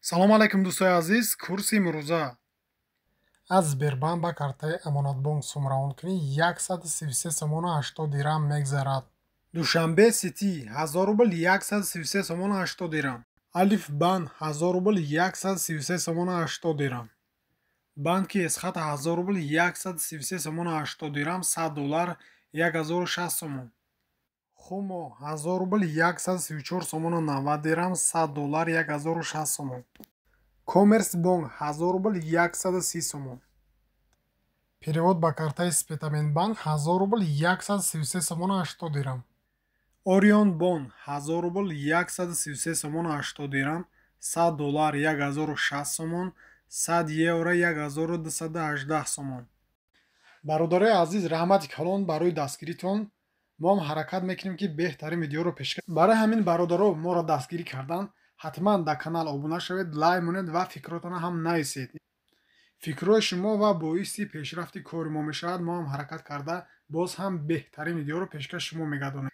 Салом алайкум, дӯстои азиз. Курси имрӯза: аз Сбербанк ба картаи Амонатбонк сум равон кунӣ, 133 сомону 80 дирам мегзарад. Душанбе Сити, 1000 рубл, 133 сомону 80 дирам. Алифбанк, 1000 рубл, 133 сомону 80 дирам. Банки Эсхат, 1000 рубл, 133 сомону 80 дирам, 100 доллар, 1060 сомон. Хумо, 1000 рубл, 134 сомону 90 дирам, 100 доллар, 1060 сомон. Коммерсбонк, 1000 рубл, 130 сомон. Перевод ба картаи Спитаменбанк, 1000 рубл, 133 сомону 80 дирам. Орионбонк, 1000 рубл, 133 сомону 80 дирам, 100 доллар, 1060 сомон, 100 евро, 1218 сомон. Бародарои азиз, раҳмати калон барои дастгиритон. Мо ҳам ҳаракат мекунем, ки беҳтарин видеоро пешкаш. Барои ҳамин, бародаро, моро дастгирӣ кардан, ҳатман дар канал обуна шавед, лайк монед ва фикротонро ҳам нависед. Фикрҳои шумо ва боиси пешрафти кори мо мешавад. Мо ҳам ҳаракат карда, боз ҳам беҳтарин видеоро пешкаши шумо мегардонем.